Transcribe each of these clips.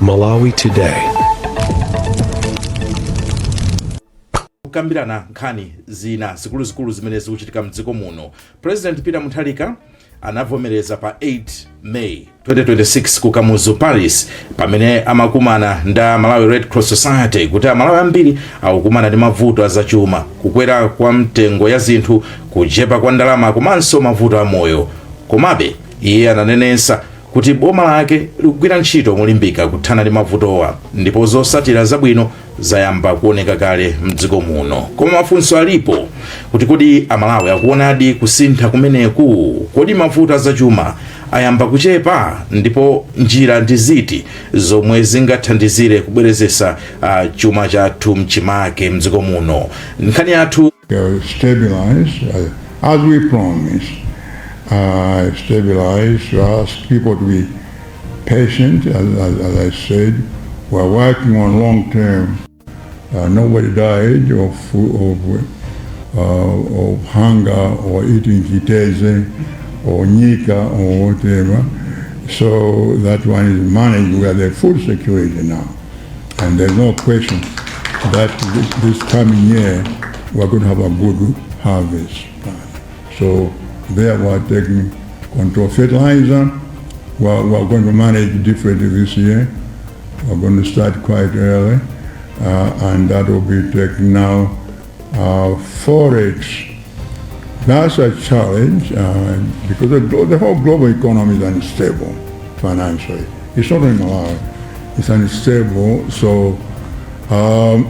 Malawi Today. Kukambirana nkhani zina zikuluzikulu zimene zikuchitika mdziko muno, President Peter Mutharika anavomereza pa 8 May 2026 ku Kamuzu Palace, pamene amakumana ndi Malawi Red Cross Society, kuti Amalawi ambiri akukumana ndi mavuto azachuma, kukwera kwa mtengo ya zinthu, kuchepa kwa ndalama komanso mavuto amoyo. Komabe iye ananenetsa kuti boma lake likugwira ntchito molimbika kuthana ndi mavutowa, ndipo zotsatira zabwino zayamba kuoneka kale mdziko muno. Koma mafunso alipo kuti, kodi Amalawi akuonadi kusintha kumeneku? Kodi mavuto azachuma ayamba kuchepa, ndipo njira ndi ziti zomwe zingathandizire kubwezeretsa chuma chathu mchimake mdziko muno? Nkhani yathu Stabilize, as we promised, stabilize, to ask people to be patient. As I said, we're working on long term. Nobody died of hunger or eating chitedze or nyika or whatever. So that one is managed. We have the food security now. And there's no question that this coming year we're going to have a good harvest. So there we're taking control. Fertilizer, we're going to manage differently this year. We're going to start quite early, and that will be taken now. Forex, that's a challenge because the whole global economy is unstable financially. It's not only Malawi, it's unstable, so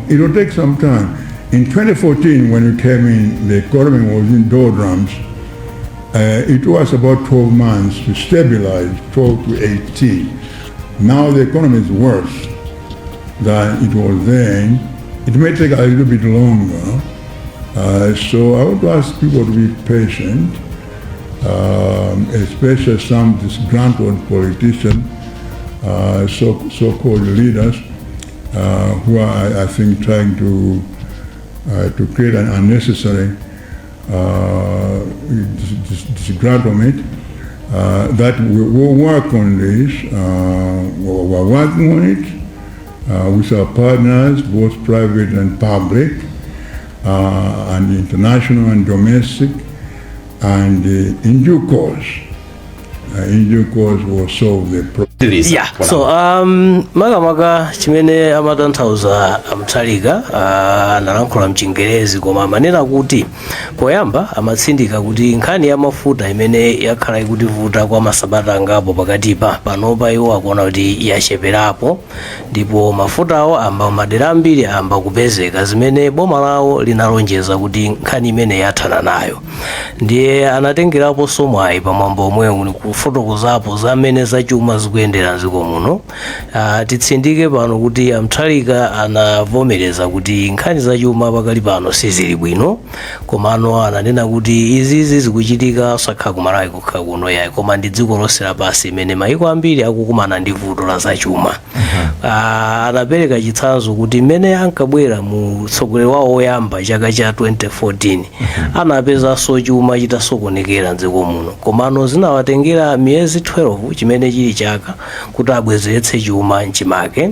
it will take some time. In 2014, when we came in, the economy was in doldrums. It was about 12 months to stabilize, 12 to 18. Now the economy is worse than it was then. It may take a little bit longer. So I would ask people to be patient, especially some disgruntled politicians, so-called leaders, who are, I think, trying to create an unnecessary disgruntlement. That we will work on this. We're working on it with our partners, both private and public, and international and domestic, and in due course, we'll solve the problem. Yeah, so makamaka chimene amatanthauza Mutharika, analankhula mchingerezi, koma amanena kuti poyamba amatsindika kuti nkhani ya mafuta imene yakhala ikutivuta kwa masabata angapo pakatipa, panopa iwo akuona kuti yacheperapo, ndipo mafutawo amba madera ambiri amba kupezeka, zimene boma lawo linalonjeza kuti nkhani imene yathana nayo. Ndiye anatengeraponso mwayi pamwambo omwewu kufotokozapo zamene zachuma zikuyendera mdziko muno. Titsindike pano kuti Amutharika anavomereza kuti nkhani zachuma pakali pano sizili bwino, komano ananena kuti izizi zikuchitika osakhala ku Malawi kokha kuno yayi, koma ndi dziko lonse lapansi imene mayiko ambiri akukumana ndi vuto la zachuma. Anapereka chitsanzo kuti mmene ankabwera mu mtsogoleri wawo woyamba chaka cha 2014, anapezanso chuma chitasokonekera mdziko muno, komano zinawatengera miyezi 12, chimene chili chaka, kuti abwezeretse chuma mchimake.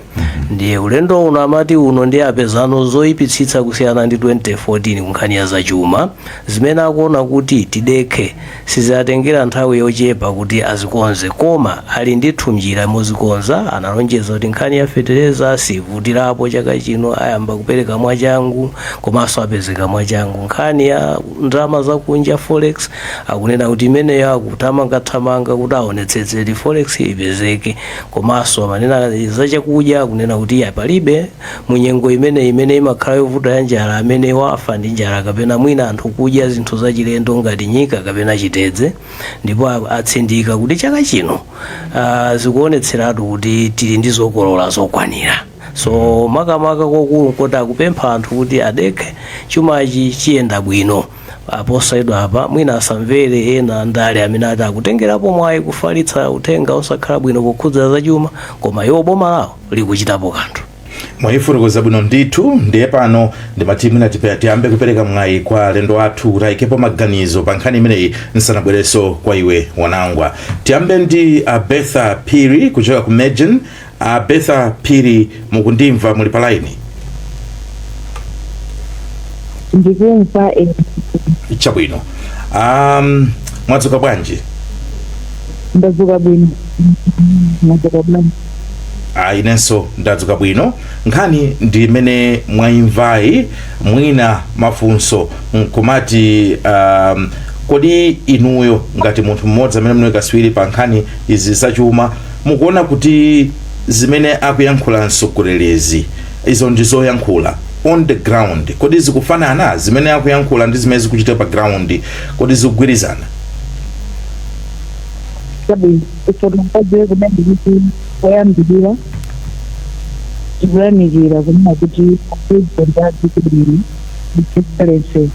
Ndiye ulendo uno amati uno ndiye apezano zoyipitsitsa kusiyana ndi 2014 kunkhani ya zachuma, zimene akuona kuti tidekhe, sizatengera nthawi yochepa kuti azikonze, koma ali ndithu njira mozikonza. Analonjeza kuti nkhani ya fetereza sivutirapo chaka chino, ayamba kupereka mwachangu komanso apezeka mwachangu. Nkhani ya ndalama zakunja, forex, akunena kuti imeneyo akuthamangathamanga kuti aonetsetse kuti forex ipezeke. Komanso amanena zachakudya, akunena kuti ya palibe munyengo imene imakhala yovuta ya njala amene wafa ndi njala kapena mwina anthu kudya zinthu zachilendo ngati nyika kapena chitedze. Ndipo atsindika kuti chaka chino zikuonetseratu kuti tili ndi zokolola zokwanira. So makamaka kokulu nkoti akupempha anthu kuti adekhe, chumachi chiyenda bwino posachedwa apa. Mwina asamvere ena ndale amene ati akutengerapo mwayi kufalitsa uthenga osakhala bwino pokhudza zachuma, koma iwo boma lawo likuchitapo kanthu. Mwayifotokoza bwino ndithu. Ndiye pano ndimati mwina tiyambe kupereka mwayi kwa alendo athu kuti ayikepo maganizo pa nkhani imeneyi nsanabwerenso kwa iwe Wanangwa. Tiyambe ndi Betha Phiri kuchoka ku Mejn. A Betha Phiri, mukundimva? Muli pa line? Ndikumva. Chabwino. Mwadzuka bwanji? Ndadzuka bwino. Mwadzuka bwanji? Ah, inenso ndadzuka bwino. Nkhani ndi imene mwayimvayi. Mwina mafunso nkumati, kodi inuyo ngati munthu mmodzi amene muli katswiri pa nkhani izi zachuma, mukuona kuti zimene akuyankhula mtsogolerezi, izo ndi zoyankhula, on the ground kodi zikufanana? Zimene akuyankhula ndi zimene zikuchitika pa ground, kodi zikugwirizana? Chabwino, ifotokoze kumene kuti poyambirira tikuyamikira kunena kuti President a dziko lino, His Excellency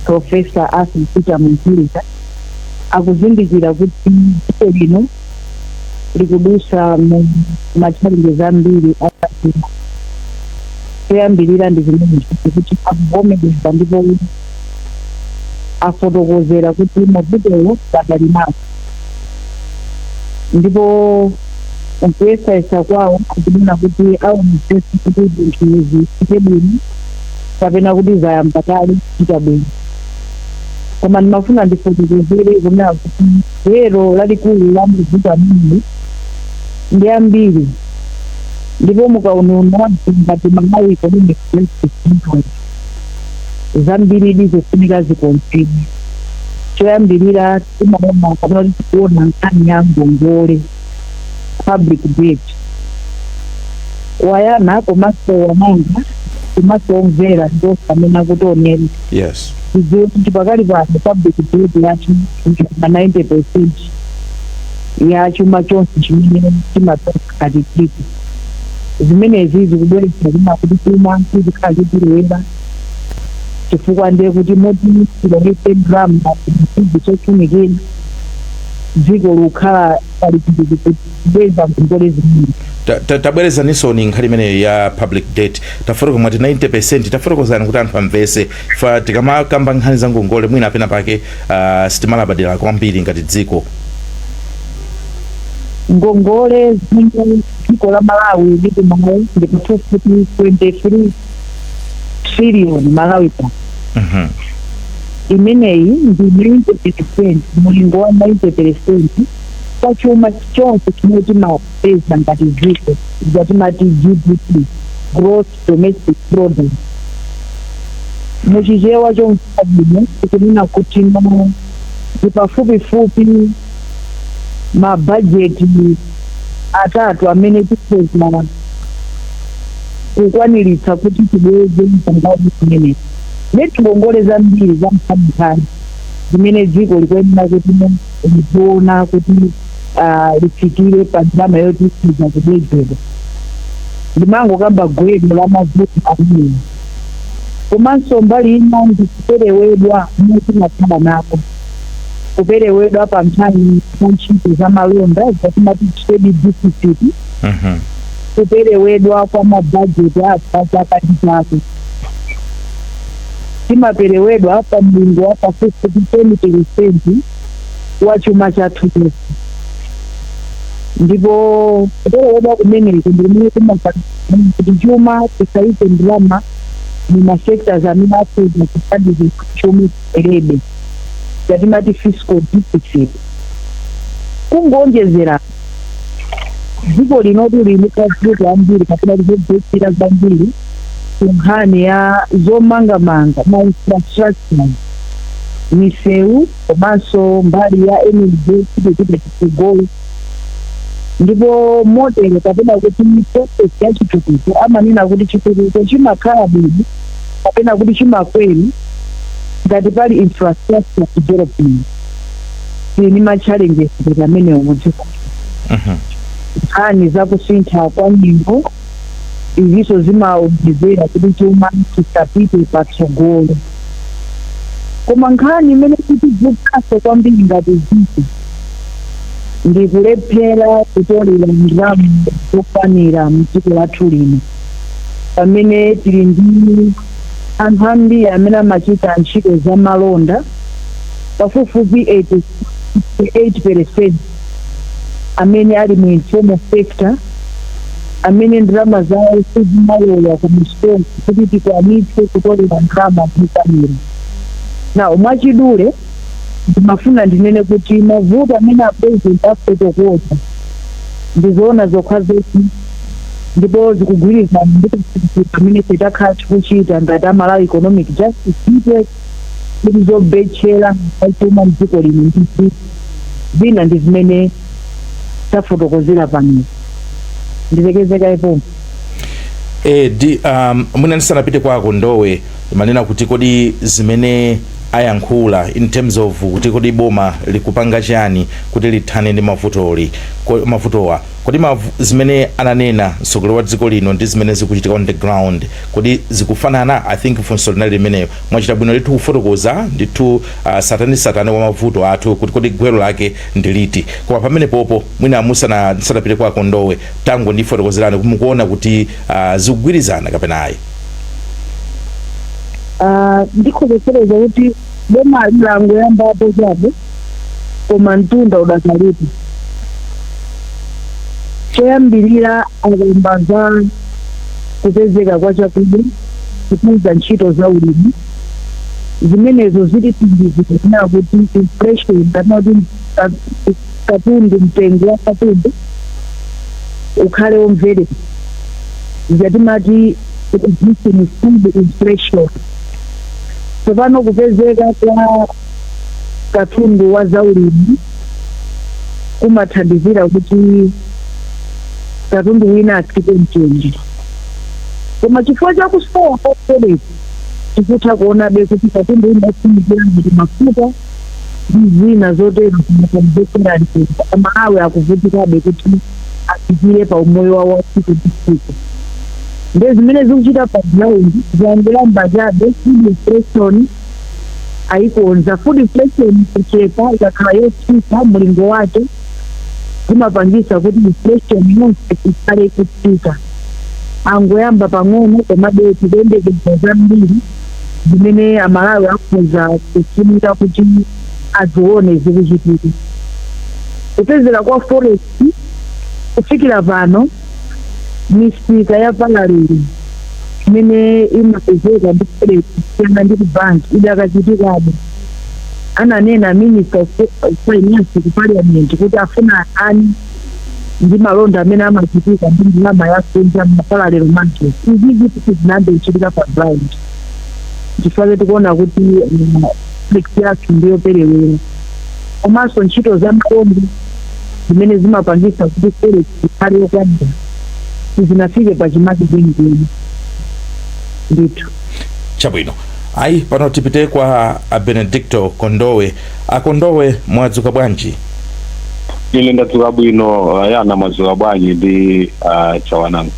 Professor Arthur Peter Mutharika, akuzindikira kuti dziko lino likudusa mu ma challenges ambiri akazima. Poyambirira ndi zimene kuti akuvomereza ndipo afotokozera kuti mavutowo padali nawo, ndipo nkuyesayesa kwawo akunena kuti aonetsetsa kuti zinthu zichite bwino kapena kuti zayamba kale kuchita bwino. Koma ndimafuna ndifotokozere kunena kuti gwero lalikulu la mavuto ameneyi ndi ambiri, ndipo mukaonona ngati Malawi Economic Crisis Network, zambiri zikufunika zikonzedwe. Choyambirira timaona kapena kuti tikuona nkhani ya ngongole, public debt. Wayana komanso wamanga komanso omvera ndiwonse amene akutionera, tidziwe kuti pakali pano public debt yathu ma 90% ya chuma chonse chimene timatoka ngati dziko. Zimenezi zikubweretsa kuna kuti chuma chizikhala chikuperewera, chifukwa ndiye kuti moti tilowetse ndalama chofunikira, dziko likukhala pali kubweza ngongole zimene Tabwerezaninso nkhani imeneyo ya public debt. Tafotokoza, mwati 90%. Tafotokozani kuti anthu amvese. Fa tikamakamba nkhani za ngongole, mwina apena pake sitimalabadira kwambiri ngati dziko. Ngongole zimene dziko la Malawi lili nayo ndi pafupifupi 23 trillion Malawi kwacha. Imeneyi ndi 90%, mulingo wa 90% kwa chuma chonse chimene timapeza ngati dziko, zatimati GDP, gross domestic product. Muchichewa chomveka bwino tikunena kuti no, ndi pafupifupi mabhajeti atatu amene tikhoza kukwaniritsa kuti tibweze ngongole zimenezi. Leti ngongole zambiri za nkhaninkhani zimene dziko likuyenera kuti liziona kuti lifikire pa ndalama yoti ikhoza kubwezedwa. Ndimangokamba gwero la mavuto amenewa. Komanso mbali ina ndikuperewedwa motimakhala nako, kuperewedwa pa nkhani za ntchito za malonda, zatimati trade deficit, kuperewedwa kwa mabhajeti athu a chaka ndi chaka. Timaperewedwa pa mlingo wa pafupifupi 10% wa chuma chathu chonse, ndipo kuperewedwa kumeneku ndi kumene kumapangitsa kuti chuma tisayike ndalama mu ma sectors amene akhoza kuthandiza chuma chibwerebe, yatimati fiscal deficit. Kungonjezera, dziko linotu lili mavuto ambiri kapena likudzetsera zambiri ku nkhani ya zomangamanga, ma infrastructure, misewu, komanso mbali ya energy kupita chitsogolo. Ndipo motero kapena kuti process ya chitukuko, amanena kuti chitukuko chimakhala bwino kapena kuti chimakwera ngati pali infrastructure development. Tili ndi ma challenges ngati amenewo mudziko. Nkhani zakusintha kwa nyengo, izinso zimaonjezera kuti chuma chisapite patsogolo. Koma nkhani imene ikutivutaso kwambiri ngati dziko ndi kulephera kutolera ndalama zokwanira mdziko lathu lino, pamene tili ndi anthu ambiri amene amachita ntchito za malonda, pafupifupi 88% amene ali mu informal sector. Amene ndalama zawo sizimalowa ku misonkho kuti tikwanitse kutolera ndalama mokwanira. Nawo mwachidule ndimafuna ndinene kuti mavuto amene a President afotokoza ndizoona zokha zoti, ndipo zikugwirizana ndi pamene takhala tikuchita ngati a Malawi Economic Justice Network, kuti zobetchera pachuma mdziko lino ndi zina ndi zimene tafotokozera pano. Ndilekezeka ipo. Mwina ndisanapite kwa Kondowe, manena kuti kodi zimene ayankhula in terms of kuti kodi boma likupanga chani kuti lithane ndi mavutowa, kodi zimene ananena mtsogoleri wa dziko lino ndi zimene zikuchitika on the ground, kodi zikufanana? I think funso linali limeneyo. Mwachita bwino ndithu kufotokoza ndithu satani satani wa mavuto athu, kuti kodi gwero lake ndi liti. Koma pamene popo mwina musanapite kwa Kondowe, tango ndifotokozerani kuti mukuona kuti zikugwirizana kapena ayi. Ndikhozesereza kuti boma langoyambapo chabe, koma mtunda udakalipo. Choyambirira akamba za kupezeka kwa chakudya, kukuza ntchito za ulimi, zimenezo zilitindizikana kuti inflation kapena kuti katundu, mtengo wa katundu ukhale womverera, zatimati reducing food inflation. Tsopano kupezeka kwa katundu wa zaulimi kumathandizira kuti katundu wina atsike mtengo, koma chifukwa chakusowa kwa forex tikutha kuonabe kuti katundu wina ofunikira ngati mafuta ndi zina zotero kumakamzesera mtengo. Amalawi akuvutikabe kuti afikire pa umoyo wawo wa tsiku ndi tsiku. Nde zimene zikuchita pa ground zangoyamba chabe. Food inflation ayikonza, food inflation kuchepa, ikakhala yotsika mlingo wake, zimapangisa kuti inflation yonse ikhale ikutsika. Angoyamba pang'ono, komabe tikuyembekeza zambiri zimene Amalawi akhoza kufunika kuti azione zikuchitika. Kupezeka kwa forex, kufikira pano misika ya parallel imene imapezeka ndi forex kusiyana ndi ku banki idakachitikabe. Ananena Minister of Finance ku Parliament kuti afuna ani ndi malonda amene amachitika ndi ndalama yakunja ma parallel market. Izizi kuti zinayambe kuchitika pa ground, chifukwa tikuona kuti forex yathu ndiyoperewera, komanso ntchito za malonda zimene zimapangisa kuti forex ikhale yokwanira sizinafike pachimake kwenikweni ndithu. Chabwino, ayi, pano tipite kwa a Benedicto Kondowe. Akondowe, mwadzuka bwanji? Ine ndadzuka bwino yana. Mwadzuka bwanji ndi Chawanangwa?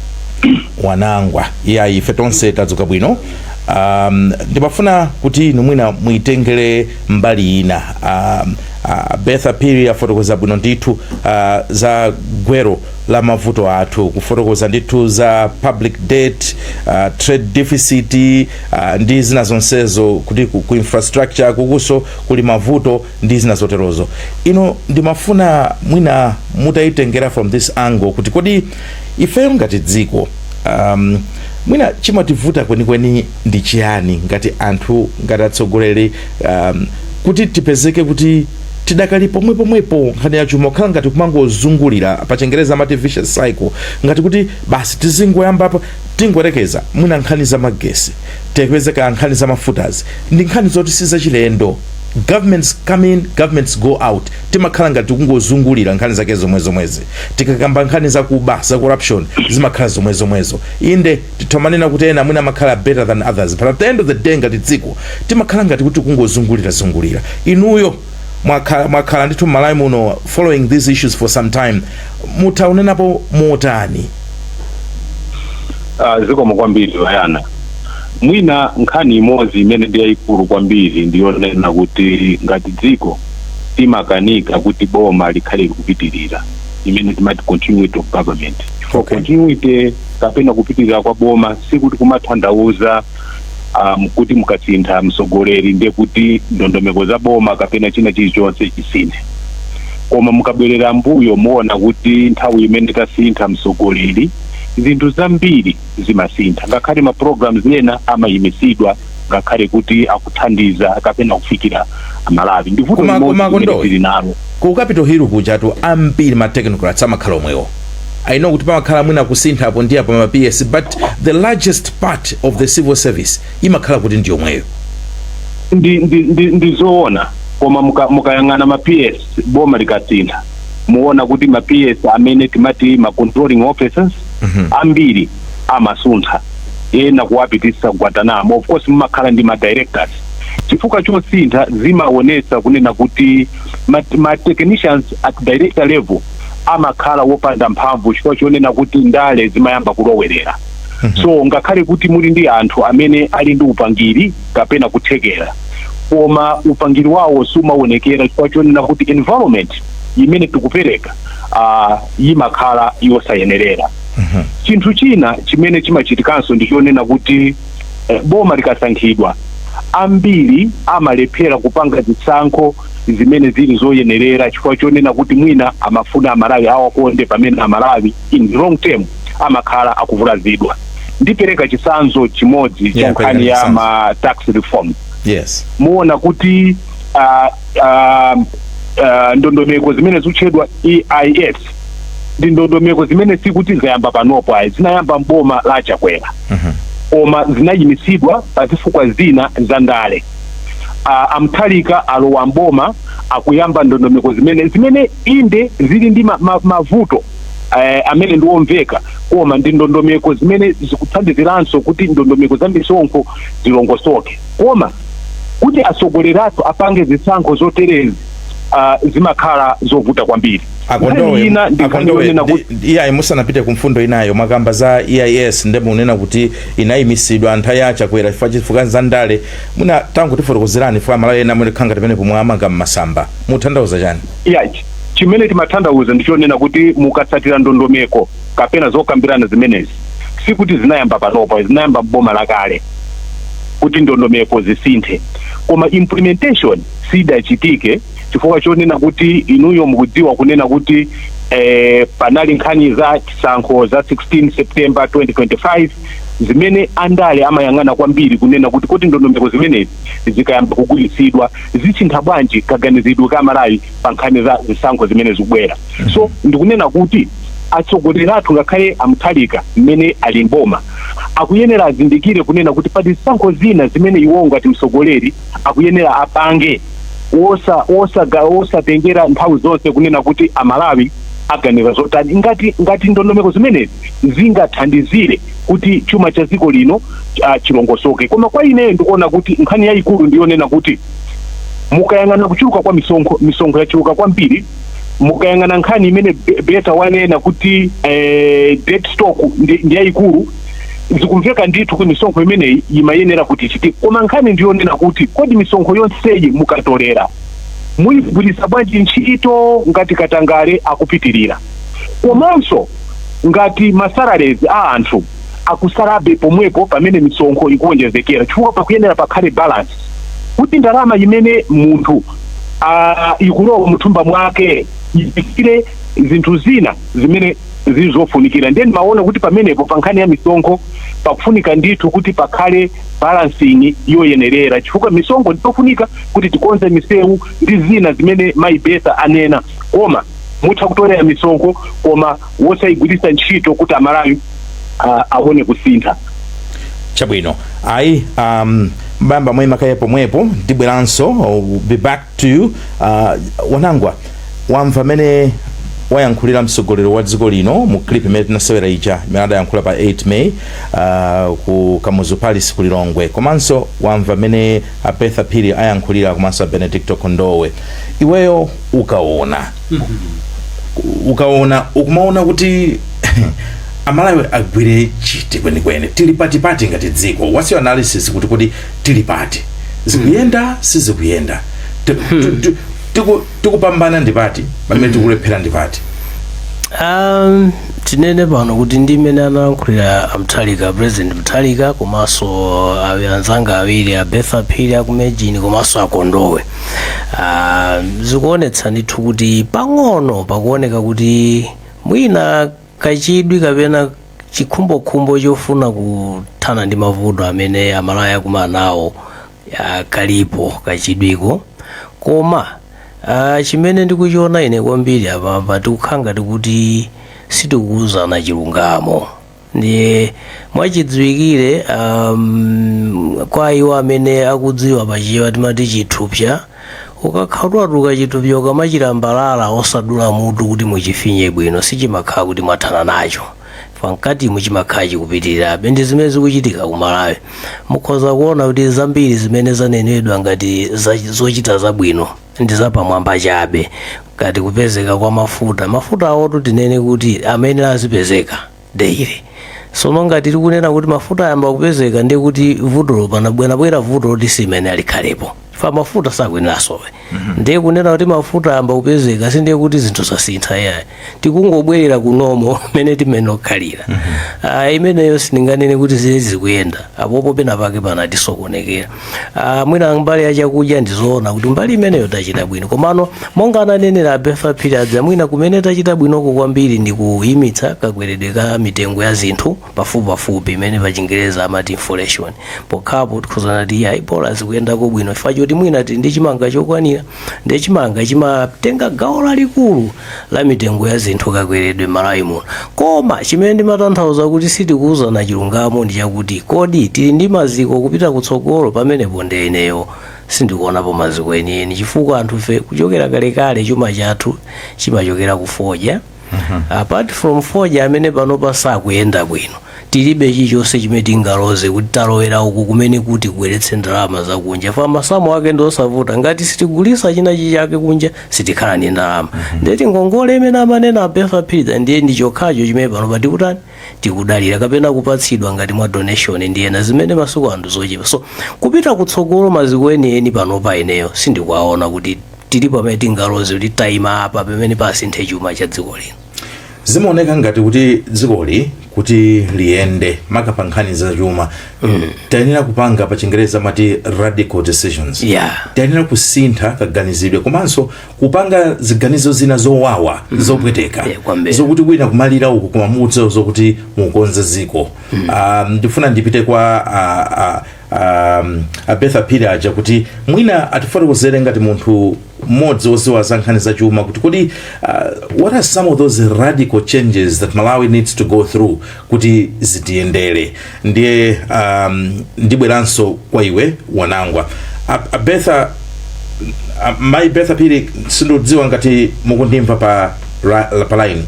Wanangwa. Iya, ife tonse tadzuka bwino. Ndimafuna kuti inu mwina muitengere mbali ina. Bertha Phiri afotokoza bwino ndithu za gwero la mavuto athu, kufotokoza ndithu za public debt, trade deficit ndi zina zonsezo, kuti ku infrastructure kukuso kuli mavuto ndi zina zoterozo. Ino ndimafuna mwina mutayitengera from this angle, kuti kodi ifeyo ngati dziko mwina chimativuta kwenikweni ndi chiyani ngati anthu, ngati atsogoleri, kuti tipezeke kuti tidakali pomwe pomwepo nkhani ya chuma, kukhala ngati kumangozungulira, pa Chingereza amati vicious cycle, ngati kuti basi tizingoyambapo, tingoyerekeza mwina nkhani za magesi, tipezeka nkhani za mafutazi ndi nkhani zoti sizachilendo, governments come in, governments go out, timakhala ngati tikungozungulira nkhani zake zomwe zomwezi. Tikakamba nkhani zakuba, za corruption, zimakhala zomwe zomwezo. Inde, tithomanena kuti ena mwina amakhala better than others, but at the end of the day ngati dziko timakhala ngati kuti kungozungulira zungulira. Inuyo mwakhala ndithu m'Malawi muno following these issues for some time, mutaunenapo motani? Zikomo kwambiri Wayana. Mwina nkhani imodzi imene ndi yayikulu kwambiri ndiyonena kuti ngati dziko timakanika kuti boma likhale likupitirira, imene timati continuity of government. For continuity kapena kupitirira kwa boma sikuti kumatanthauza kuti mukasintha mtsogoleri ndiye kuti ndondomeko za boma kapena china chilichonse chisinthe. Koma mukabwerera mbuyo muona kuti nthawi imene tasintha mtsogoleri Zinthu zambiri zimasintha, ngakhale ma programs ena amayimisidwa, ngakhale kuti akuthandiza kapena kufikira Amalawi. Ndi vuto limodzi Koma limene Kondowe, tili nalo. Ku Capitol Hill kujatu ambiri ma technocrats amakhala omwewo. I know kuti pamakhala mwina kusintha apo ndi apo ma PS, but the largest part of the civil service imakhala kuti ndi yomweyo. Ndi zoona, koma mukayang'ana ma PS, boma likasintha, muona kuti ma PS amene timati ma controlling officers ambiri amasuntha, ena kuwapitisa Guantanamo. Of course mumakhala ndi ma directors. Chifukwa chosintha zimaonesa kunena kuti ma technicians at director level amakhala wopanda mphamvu, chifukwa chonena kuti ndale zimayamba kulowerera. So ngakhale kuti muli ndi anthu amene ali ndi upangiri kapena kuthekera, koma upangiri wawo sumaonekera chifukwa chonena kuti environment imene tikupereka imakhala yosayenerera. Chinthu china chimene chimachitikanso ndi chonena kuti boma likasankhidwa, ambiri amalephera kupanga zisankho zimene zili zoyenerera, chifukwa chonena kuti mwina amafuna Amalawi awakonde, pamene Amalawi in the long term amakhala akuvulazidwa. Ndipereka chitsanzo chimodzi cha nkhani Pereka ya chitsanzo. ma tax reform. Muona kuti ndondomeko zimene zikutchedwa EIS ndi ndondomeko zimene sikuti zayamba panopo ayi, zinayamba mboma la Chakwera, koma zinayimisidwa pa zifukwa zina za ndale. A Mutharika alowa mboma, akuyamba ndondomeko zimene inde zili ndi mavuto amene ndiwomveka, koma ndi ndondomeko zimene zikuthandiziranso kuti ndondomeko za misonkho zilongosoke. Koma kuti atsogoleri athu apange zisankho zoterezi, zimakhala zovuta kwambiri. Akondowe, Nkhani ina ndi nkhani Akondowe, yonena kuti iyayi, musanapite ku mfundo inayo, mwakamba za EIS, nde munena kuti inayimisidwa nthawi ya Chakwera chifukwa za ndale. Muna tangotifotokozerani, chifukwa Amalawi ena mulikhanga timene pomwe amanga mmasamba, mutanthauza chani? Ya, chimene timatanthauza ndichonena kuti mukatsatira ndondomeko kapena zokambirana zimenezi, sikuti zinayamba panopa, zinayamba mboma lakale kuti ndondomeko zisinthe, koma implementation sidachitike chifukwa chonena kuti inuyo mukudziwa kunena kuti panali nkhani za chisankho za 16 September 2025 zimene andale amayang'ana kwambiri kunena kuti ndondomeko zimenezi zikayamba kugwiritsidwa zisintha bwanji kaganizidwe ka Malawi pa nkhani za zisankho zimene zikubwera. So ndikunena kuti atsogoleri athu, ngakhale a Mutharika mmene ali mboma, akuyenera azindikire kunena kuti pali zisankho zina zimene iwo ngati mtsogoleri akuyenera apange osatengera nthawi zonse kunena kuti Amalawi aganiza zotani, ngati ndondomeko zimenezi zingathandizire kuti chuma cha dziko lino chilongosoke. Koma kwa ineyo ndikuona kuti nkhani yayikulu ndiyonena kuti mukayang'ana kuchuluka kwa misonkho, misonkho yachuluka kwambiri. Mukayang'ana nkhani imene Beta wanena kuti debt stock ndi yayikulu, zikumveka ndithu kuti misonkho imeneyi imayenera kuti ichitike. Koma nkhani ndiyonena kuti kodi misonkho yonseyi mukatolera muyigwiritsa bwanji ntchito ngati katangale akupitirira, komanso ngati ma salaries a anthu akusalabe pomwepo pamene misonkho ikuwonjezekera? Chifukwa pakuyenera pakhale balance kuti ndalama imene munthu ikulowa muthumba mwake ifikire zinthu zina zimene zili zofunikira. Ndiye ndimaona kuti pamenepo pa nkhani ya misonkho pakufunika ndithu kuti pakhale balancing yoyenerera, chifukwa misonkho ndiyofunika kuti tikonze misewu ndi zina zimene mayi Besa anena, koma mutha kutolera misonkho koma wosayigwiritsa ntchito kuti Amalawi aone kusintha. Chabwino, ayi, mbamba mwemakaye pomwepo, ndibweranso. I'll be back to you. Wanangwa, wamva amene wayankhulira mtsogoleri wa dziko lino mu clip imene tinasewera ija imene adayankhula pa 8 May ku Kamuzu Palace ku Lilongwe, komanso wamva amene a Bertha Phiri ayankhulira komanso a Benedicto Kondowe. Iweyo ukaona ukumaona kuti Amalawi agwire chiti kwenikweni? Tili patipati ngati dziko? What's your analysis kuti tili pati? Zikuyenda, sizikuyenda? Tikupambana ndi pati, pamene tikulephera ndi pati? Tinene pano kuti ndi mmene analankhulira a Mutharika, President Mutharika, komanso anzanga awiri, a Bertha Phiri aku MAIGA komanso Akondowe, zikuonetsa ndithu kuti pang'ono pakuoneka kuti mwina kachidwi kapena Chikhumbokhumbo chofuna kuthana ndi mavuto amene Amalawi akumana nawo kalipo kachidwiko, koma chimene ndikuchiona ine kwambiri apapa, tikukhala ngati kuti sitikuwuzana chilungamo. Ndiye mwachidziwikire, kwa iwo amene akudziwa, pachichewa timati chithupsa. Ukakhala chithupsa, ukamachilambalala osadula mutu kuti muchifinye bwino, sichimakhala kuti mwathana nacho. Pankatimu chimakhala chikupitirirabe. Ndi zimene zikuchitika ku Malawi. Mukhoza kuona kuti zambiri zimene zanenedwa ngati zochita zabwino ndi zapamwamba chabe, ngati kupezeka kwa mafuta. Mafuta awotu tinene kuti amene azipezeka daily. Sono ngati tikunena kuti mafuta ayamba kupezeka, ndiye kuti vutolo panabwerabwera, vuto loti simene alikhalepo fa mafuta sakuyenerasowe. Ndiye kunena kuti mafuta ayamba kupezeka sindiye kuti zinthu zasintha, yayi. Tikungobwerera kunomo mene timene okhalira. Imeneyo sindinganene kuti zile zikuyenda apopo, pena pake panatisokonekera. Mwina mbali ya chakudya, ndizoona kuti mbali imeneyo tachita bwino, komano monga ananenera Abefa Phiri, mwina kumene tachita bwinoko kwambiri ndi kuyimitsa kakweredwe ka mitengo ya zinthu pafupipafupi, imene pa Chingereza amati inflation. Pokhapo tikhuzana ti ayi, bola zikuyendako bwino chifukwa choti mwina tili ndi chimanga chokwanira. Ndi chimanga chimatenga gawo lalikulu la mitengo ya zinthu kakweredwe Malawi muno. Koma chimene ndimatanthauza kuti sitikuwuzana chilungamo ndi chakuti, kodi tili ndi maziko kupita kutsogolo? Pamenepo ndi ineyo sindikuonapo maziko enieni, chifukwa anthufe kuchokera kalekale chuma chathu chimachokera ku fodya. Apart from fodya amene panopa sakuyenda bwino, tilibe chilichonse chimene tingaloze kuti talowera uku kumene kuti kubweretse ndalama zakunja. Fa masamu ake ndi osavuta: ngati sitigulisa china chake kunja, sitikhala ndi ndalama. Ndeti ngongole imene amanena Abefa Phiri, ndiye ndi chokhacho chimene panopa tikutani, tikudalira, kapena kupatsidwa ngati mwa donation ndi ena, zimene masiku anthu zochepa. So kupita kutsogolo, maziko enieni panopa ineyo sindikuwaona kuti tili pamene tingaloze kuti tayima apa pamene pasinthe chuma cha dziko lino. Zimaoneka ngati kuti dzikoli kuti liyende, maka pa nkhani zachuma, tayenera kupanga, pa Chingereza amati radical decisions. Tayenera kusintha kaganizidwe komanso kupanga ziganizo zina zowawa, zopweteka, Yeah, kwambiri. zokuti kwina kumalira uku kumamudzi, zokuti mukonze ziko. Ndifuna ndipite kwa Abetha Phiri aja kuti mwina atifotokozere ngati munthu mmodzi woziwa za nkhani zachuma kuti kodi what are some of those radical changes that Malawi needs to go through kuti zitiyendere? Ndiye ndibweranso kwa iwe Wanangwa. Abetha, Mayi Betha Phiri, sindidziwa ngati mukundimva pa line.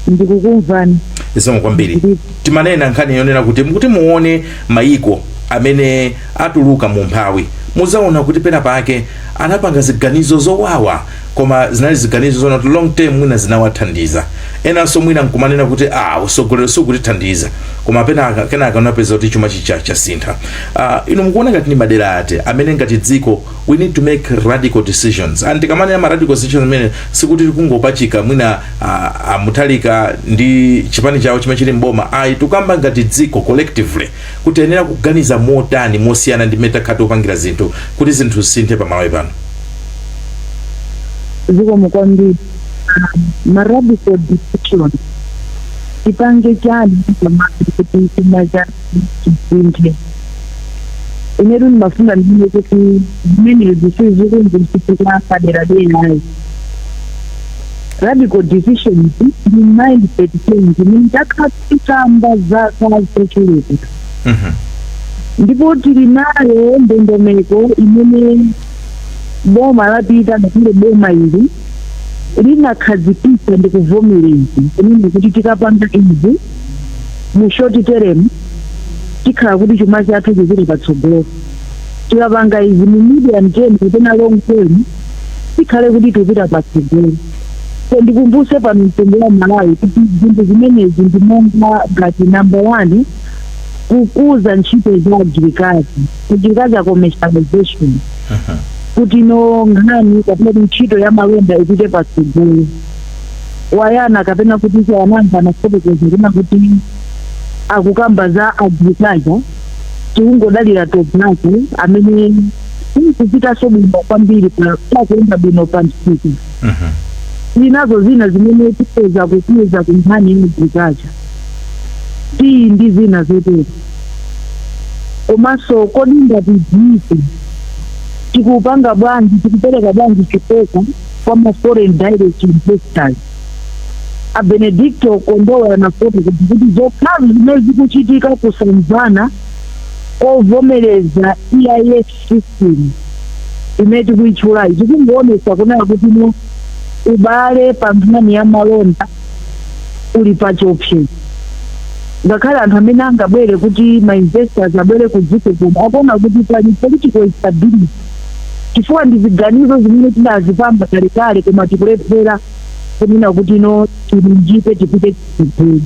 Ndikukumvani. Zikomo kwambiri. Timanena nkhani yonena kuti mukuti muone mayiko amene atuluka mu mphawi, muzaona kuti pena pake anapanga ziganizo zowawa, koma zinali ziganizo zona kuti long term mwina zinawathandiza. Enanso mwina nkumanena kuti ah, usogolero sukutithandiza, koma penaka kenaka unapeza kuti chuma chicha chasintha. Inu mukuona ngati ni madera ati amene ngati dziko we need to make radical decisions? And tikamanena ma radical decisions amene, sikuti tikungopachika mwina Amuthalika ndi chipani chawo chimene chili mboma, ayi. Tikamba ngati dziko collectively kuti tiyenera kuganiza motani mosiyana ndi mmene takhala tikupangira zinthu kuti zinthu zisinthe pamalawi pano. Zikomo kwambiri. Ma radical decision, tipange chani pamalawi kuti chuma chathu chisinthe? Inetu ndimafuna ndine kuti zimenezi sizikungochitika padera dera. Radical decisions ndi mindset change imene takhala tikamba zaka zochuluka, ndipo tili nayo ndondomeko imene boma lapita, ngakhale boma ili linakhazikitsa ndi kuvomereza kunena kuti tikapanga izi mu short term tikhala kuti chuma chathu chipite patsogolo, tikapanga izi mu medium term kapena long term tikhale kuti tikupita patsogolo. So ndikumbuse pano mtundu wa Malawi kuti zinthu zimenezi ndi monga ngati number one, kukuza ntchito za agriculture, agriculture commercialization, kuti no nkhani kapena kuti ntchito ya malonda ipite patsogolo. Wayana kapena kuti chayananga anafotokoza kuna kuti akukamba za agriculture, tikungodalira tobacco amene sikupitanso bwino kwambiri, pakuyenda bwino pa msika. Zinazo zina zimene tipeza kukuza ku nkhani ya agriculture. Tii ndi zina zotero. Komanso kodi ngati dziko tikupanga bwanji, tikupereka bwanji chikoka kwa ma foreign direct investors? A Benedicto Kondowe anafotokoza kuti zokhazo zimene zikuchitika kusamvana kovomereza EIS system imene tikuyitchulayi zikungoonetsa kunena kuti no, ubale pa nkhani ya malonda uli pa chiopsezo. Ngakhale anthu amene angabwere kuti ma investors abwere ku dziko kuno akuona kuti pali political instability, chifukwa ndi ziganizo zimene tinazipamba kalekale koma tikulephera kunena kuti no, tilunjike, tipite chitsogolo.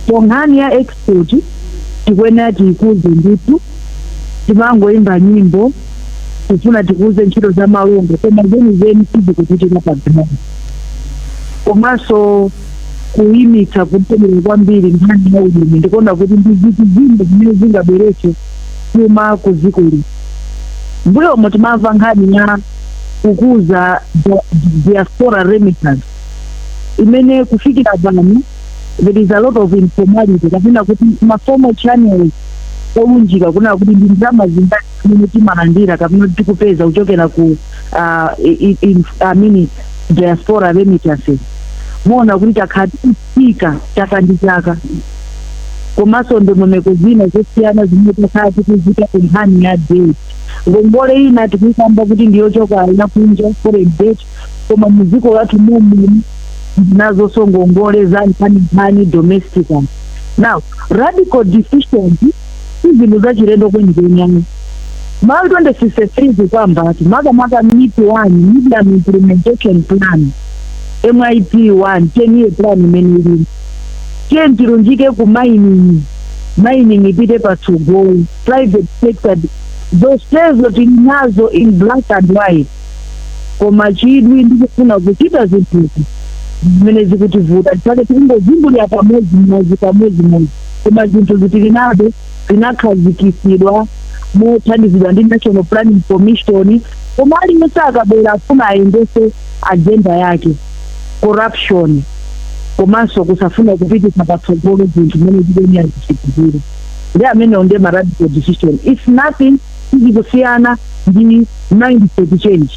So nkhani ya export tikuyenera tiyikuze ndithu. Timangoimba nyimbo tifuna tikuze ntchito za malonda, koma zenizeni sizikuchitika pa ground. Komanso kuyimitsa kutemera kwambiri nkhani ya ulimi, ndikuona kuti ndi zinthu zina zimene zingabweretse chuma ku dziko lino. Mbuyomo timamva nkhani ya kukuza diaspora remittance, imene kufikira pano there is a lot of informality, kapena kuti ma formal channels olunjika kunena kuti ndi ndalama zingati zimene timalandira kapena kuti tikupeza kuchokera ku I mean, diaspora remittances, muona kuti takhala tikufika chaka ndi chaka. Komanso ndondomeko zina zosiyana zimene takhala tikuzita ku nkhani ya debt, ngongole ina tikuyikamba kuti ndiyochoka yakunja, foreign debt, koma muziko lathu momuno nazonso ngongole za nkhaninkhani domestic. Now, radical decisions si zinthu zachilendo kwenikweni. Malawi 2063 zikuyamba ati makamaka MIP 1, Medium Implementation Plan, MIP 1, 10 year plan imene ilimo, tiye tilunjike ku mining, mining ipite patsogolo, private sector, zonsezo tili nazo in black and white, koma chidwi ndikufuna kuchita zinthuzi zimene zikutivuta chake tikungozimbulira pamodzi pamodzi, koma zinthu zitili nazo, zinakhazikitsidwa mothandizidwa ndi National Planning Commission, koma aliyense akabwera afuna ayendese agenda yake. Corruption komanso kusafuna kupitisa patsogolo zinthu zimene zikuyenera zichitikire ndi amenewo ndiye ma radical decision. If nothing, sizikusiyana ndi mindset change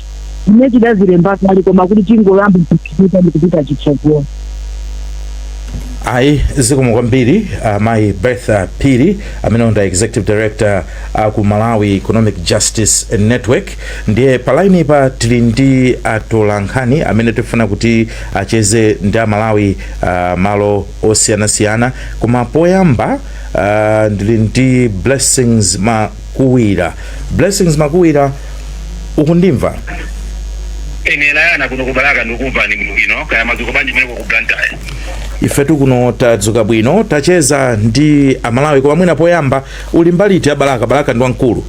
imene tidazilemba kale, koma kuti tingoyamba kuchita ndi kupita chitsogolo. Ayi, zikomo kwambiri mayi Bertha Phiri, amene ndi executive director ku Malawi Economic Justice Network. Ndiye pa line pa tili ndi atolankhani amene tifuna kuti acheze ndi Amalawi malo osiyanasiyana, koma poyamba ndili ndi Blessings Makuwira. Blessings Makuwira, ukundimva? Ine layana kuno kubalaka, ndikumvani bwino. Kaya madzuka bwanji mweneko ku Blantyre? Ifetu kuno tadzuka bwino. Tacheza ndi Amalawi, koma mwina poyamba, uli mbali ya Balaka? Balaka ndi wamkulu.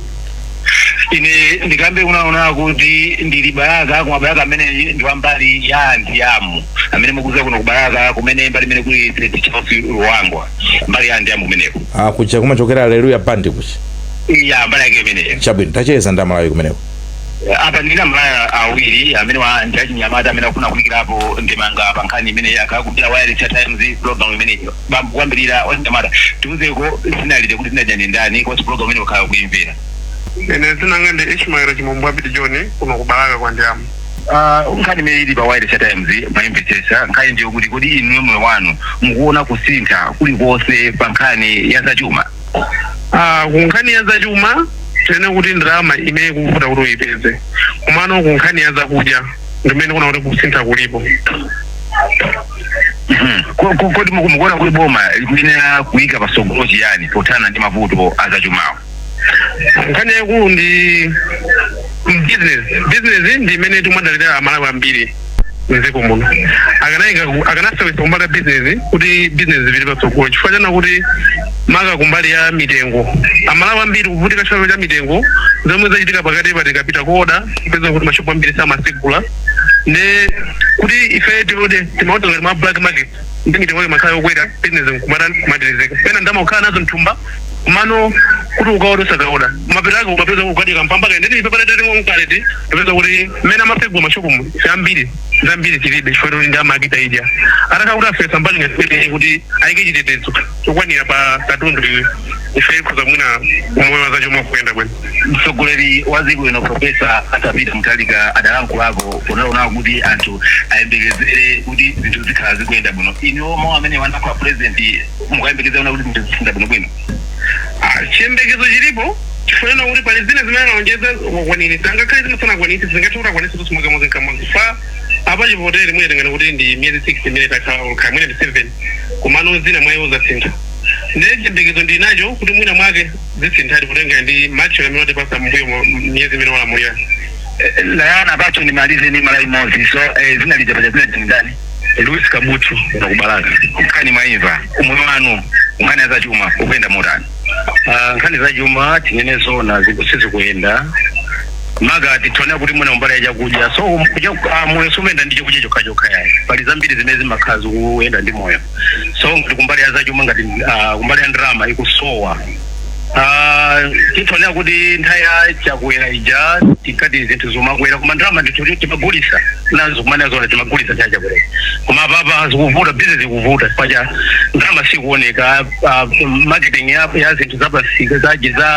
Ine ndikambe kunaona kuti ndili Balaka, koma Balaka amene ndi wambali ya Andiamu amene mukuziwa kuno kubalaka kumene mbali imene kuli St Charles Luangwa, mbali ya Andiamu kumeneko. Ah, kuja kumachokera Aleluya Band kuchi? Iya, mbali yake imeneyo. Chabwino, tacheza ndi Amalawi kumeneko. Apa ndina Malaya awiri amene wa ndi achinyamata amene akufuna kuyikirapo ndemanga pa nkhani imene akakupita wireless ya Times program imeneyo. Bambo, kuyambirira wachinyamata, tiuzeko zinalite kuti zinajani ndani kosi program imene wakhala kuimvera. Ine dzina ndi Ishmael Chimombo Apiti John, kuno kubalaka kwa Ndiamu. Nkhani imene ili pa wireless ya Times mayimvetsetsa? Nkhani ndiyo kuti kodi inu moyo wanu mukuona kusintha kulikonse pa nkhani ya zachuma? Ku nkhani ya zachuma tinene kuti ndalama imene ikuvuta kuti uyipeze, komano ku nkhani ya zakudya ndimene kuna kuti kusintha kulipo. Kodi mukuona kuti boma likuyenera kuyika patsogolo chiyani pothana ndi mavuto azachumawo? Nkhani yaikulu ndi business. Business ndi imene timadalira Amalawi ambiri mdziko muno. Akanayika akanasewetsa kumbali ya business kuti business zipite patsogolo, chifukwa chana kuti maka kumbali ya mitengo, Amalawi ambiri kuvutika chifukwa cha mitengo zomwe zachitika pakati pa. Tikapita kuoda, kupeza kuti mashopu ambiri samasegula, nde kuti ife tiode timaoda ngati ma black market, ndi mitengo imakhala yokwera, business nkumaterezeka. Pena ndalama kukhala nazo mthumba, kumano kuti ukaoda usakaoda, mapeto ake ukapeza ukadika mpamba kaende. Ife panatati mkaleti tipeza kuti mmene amasegula mashopu ife ambiri Zambiri tilibe chifukwa kuti ndi amakita idya. Atakhala kuti afewetsa mbali ngati imeneyi kuti ayike chitetezo chokwanira pa katundu iwe, ife ikhoza mwina umoyo wa zachuma kuyenda bwino. Mtsogoleri wa dziko lino, Profesa Arthur Peter Mutharika, adalankhulako ponaona kuti anthu ayembekezere kuti zinthu zikhala zikuyenda bwino. Inu, mawu amene wanayankhula president, mukayembekezera kuti zinthu zisintha bwinobwino? Ah, chiyembekezo chilipo chifukwa kuti pali zina zimene analonjeza wakwanitsa, angakhale zina sanakwanitse, zingathe kuti akwanitse tonse kamodzi kamodzi. Fa apa chivotere mwine tengani kuti ndi miyezi 6 imene takhala, khala mwine ndi 7, komano zina mwa iwo zasintha. Ndiye chiyembekezo ndi nacho kuti mwina mwake zisinthadi kutenga ndi macho amene watipasa mbuyo miyezi imene walamulira. Layana pacho ndimalize ni mala imodzi. So zina lija paja zina ndani? Louis Kabutu, kuno ku Balaka. Nkhani mwaimva, umoyo wanu nkhani ya zachuma ukuyenda motani? Ah, nkhani zachuma, tinene zona, sizikuyenda. Maka tithonera kuti mwina umbali ya chakudya, so moyo sumenda ndi chakudya chokha chokha yayi. Pali zambiri zimene zimakhala zikuyenda ndi moyo. So ngati kumbali ya zachuma, ngati kumbali ya ndalama ikusowa. Tithonera kuti nthawi ya Chakwera ija tikati zinthu zomakwera, koma ndalama ndithu timagulisa nazo, kumene zona timagulisa nthawi ya Chakwera. Koma apapa zikuvuta, business ikuvuta pacha ndalama sikuoneka. Marketing ya zinthu zapasika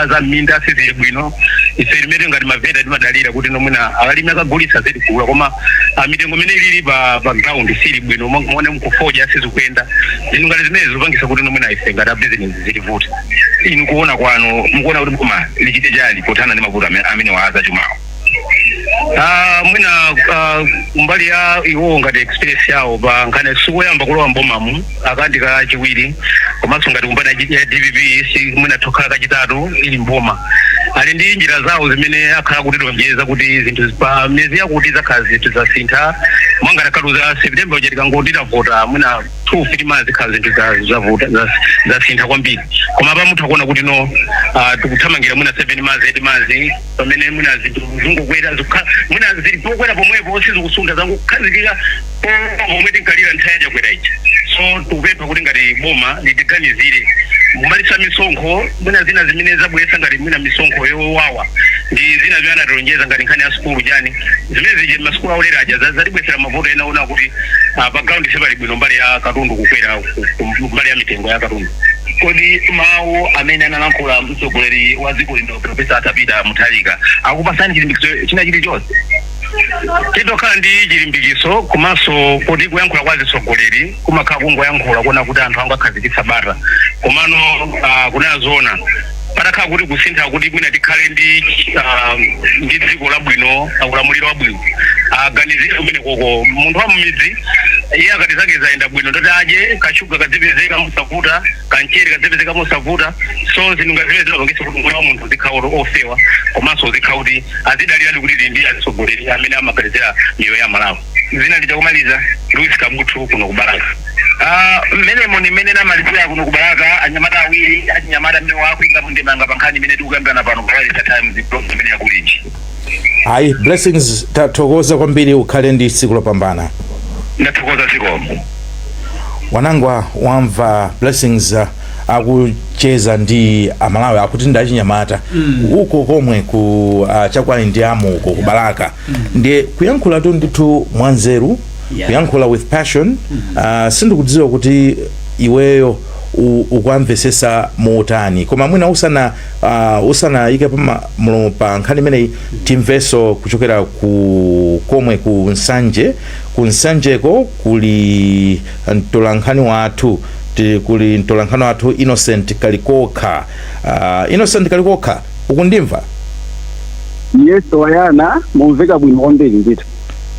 za minda sizili bwino. Ife limene ngati mavenda timadalira kuti nomwina akalimi akagulisa zitigula, koma mitengo imene ilili pa ground sili bwino. Muone mkufoja sizikuyenda. Zinthu ngati zimene zikupangisa kuti nomwina ife ngati a business zilivuta. Inu kuona kwanu, mukuona kuti boma lichite chani pothana ndi mavuto amene wa zachumawo? Mwina mbali ya iwo ngati experience yawo pa nkhani, sikoyamba kulowa mbomamu, akandi kachiwiri, komanso ngati kumbali ya DPP si mwina thokhala kachitatu ili mboma, ali ndi njira zawo zimene akhala kutilonjeza kuti zinthu pa miyezi yakuti zakhala zinthu zasintha. Mwangati akaluza September uja, tikangoti tavota, mwina 2-3 months zikhala zinthu zavuta, zasintha kwambiri. Koma apa mutha kuona kuti no, tikuthamangira mwina 7 months, 8 months, pamene mwina zinthu zingokwera, mwina zili pokwera pomwepo, sizikusuntha, zangokhazikika pomwe tinkalira nthawi ya Chakwera ija. So tikupempha kuti ngati boma litiganizire kumalisa misonkho, mwina zina zimene zabweretsa ngati mwina misonkho yowawa ndi zina zimene anatilonjeza ngati nkhani ya sukulu chani, zimene zije masukulu aulere aja zatibwetsera mavuto ena ona kuti pa ground sipali bwino mbali ya katundu kukwera, mbali ya mitengo ya katundu. Kodi mawu amene analankhula mtsogoleri wa dziko lino, Profesa Arthur Peter Mutharika, akupasani chilimbikitso china chilichonse? Titokhala ndi chilimbikiso, komanso kuti kuyankhula kwa zitsogoleri kumakhala kungoyankhula kuona kuti anthu angakhazikitsa bata. Komano kunena zoona, patakhala kuti kusintha kuti mwina tikhale ndi dziko labwino, ulamuliro wabwino, aganizire kumene koko munthu wa mumidzi. Iye akati zake zayenda bwino, ndoti adye kashuga kadzipezeka mosavuta, kamchere kadzipezeka mosavuta. So zinthu ngati zimene zimapangitsa kuti moyo wa munthu uzikhala ofewa, komanso uzikhala kuti azidalira kuti tili ndi atsogoleri amene amaganizira miyoyo ya Malawi. Zina lichakumaliza? Louis Kabutu, kuno ku Balaka. Mmenemo ni mmene namalizira kuno ku Balaka anyamata awiri achinyamata amene wakuika mndemanga pa nkhani imene tikukambirana pano pa Wireless Times, program imene yakulinji. Ayi, Blessings, tathokoza kwambiri, ukhale ndi tsiku lopambana. Ndathokoza, zikomo. Wanangwa, wamva Blessings akucheza ndi Amalawi, akuti ndi achinyamata uko komwe ku chakwali ndi amu uko ku Balaka. Ndiye kuyankhula tu ndithu mwanzeru, kuyankhula with passion. Sindikudziwa kuti iweyo ukwamvesesa motani, koma mwina usanayike pa mulomo pa nkhani imeneyi, timveso kuchokera ku komwe ku Nsanje. Ku Nsanjeko kuli mtolankhani wathu, kuli mtolankhani wathu Innocent Kalikokha. Innocent Kalikokha, ukundimva? Yes, wayana, mumveka bwino kwambiri ndithu.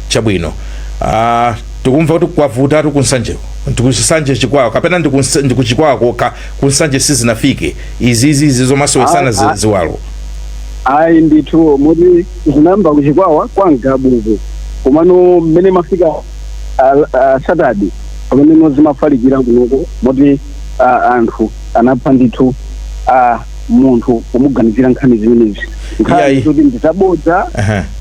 Chabwino. Tikumva kuti kwavutatu kunsanjeko, ndikunsanje Chikwawa kapena ndikuchikwawa kokha? Kunsanje sizinafike izizi izi zomasowesana ziwalo? Ayi ndithu, moti zinayamba kuchikwawa kwa Mgabuko, komano mmene mafika Saturday pamene zimafalikira kunoko, moti anthu anapha ndithu munthu kumuganizira nkhani zimenezi, nkhani zoti ndizabodza.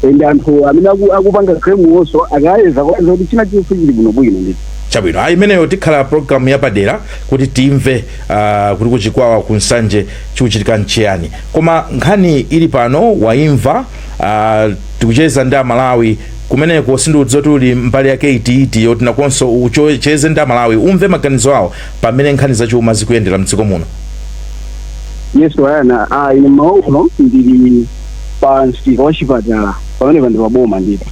And anthu amene akupanga claim wonso akayeza kwaza kuti china chilichonse chili bwinobwino ndithu. Chabwino, ayi, imeneyo tikhala program yapadera kuti timve kuti kuchikwawa, kunsanje chikuchitika nchiyani. Koma nkhani ili pano waimva. Tikucheza ndi Amalawi Kumeneko sindiudziwa kuti uli mbali yake itiiti yoti nakonso ucheze ndi Amalawi, umve maganizo awo pamene nkhani zachuma zikuyendera mdziko muno. Yes, Wayana, ine mauno ndili pa msika wa chipatala pamene pandi paboma ndithu.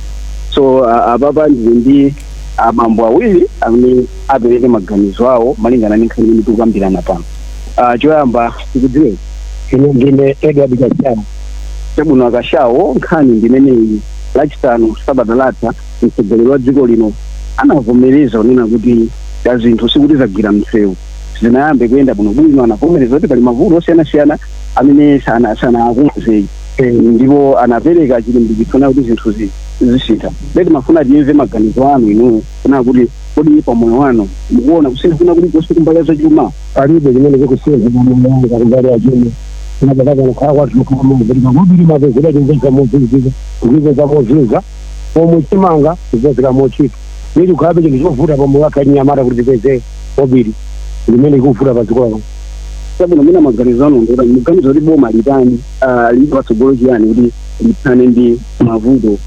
So apapa ndili ndi abambo awiri amene apereke maganizo awo malingana ndi nkhani imene tikukambirana pano. Choyamba tikudziweni? Ine ndine Edward Kashawo. Chabwino, Akashawo, nkhani ndimeneyi. Lachisanu sabata latha mtsogoleri wa dziko lino anavomereza kunena kuti ya zinthu sikuti zagwira msewu, zinayambe kuyenda bwinobwino. Anavomereza kuti pali mavuto osiyanasiyana amene sanakonzeki, ndipo anapereka chilimbikitso na kuti zinthu zisintha. Leti mafuna tiyemve maganizo anu inuyo kuna kuti kodi pamoyo wanu mukuona kusintha kuna kulikonse kumbali ya zachuma? Palibe chimene chikusintha pamoyo wanga kumbali ya chuma. Tinapataka kukhala kwathu khamodzi makobiri mapezera chimveka mozizika, kuchipeza moziza pomwe chimanga chipezeka mochipa. Ndichi kukhalabe chinthu chovuta pamoyo wake achinyamata kuti tipeze kobiri limene likuvuta pa dziko lano. Chabwino, mwina maganizo anu ndikuti muganizo kuti boma litani, lili patsogolo chiyani kuti lithane ndi mavuto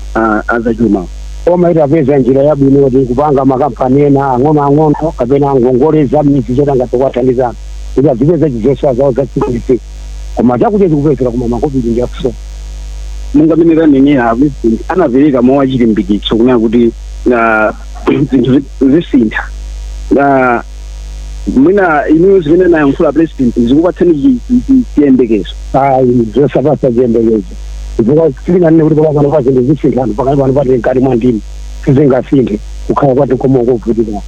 azachuma? Boma itapeza njira yabwino kuti kupanga makampani ena ang'onoang'ono kapena ngongole za midzi zoti angathe kuwathandizana kuti azipeza chizosowa zawo za tsiku ndi tsiku, koma chakudya chikupezera, koma makobiri ndi akusowa. Monga mmene tanenera, President anapereka mawu achilimbikitso kunena kuti zinthu zisintha. Mwina inuyo zimene anayankhula President zikupatsani chiyembekezo? Ayi, zosapatsa chiyembekezo, chifukwa silinganene kuti pakapano pa zinthu zisinthano. Pakali pano pati mkati mwa ndima sizingasinthe, kukhala kwati koma kovutika.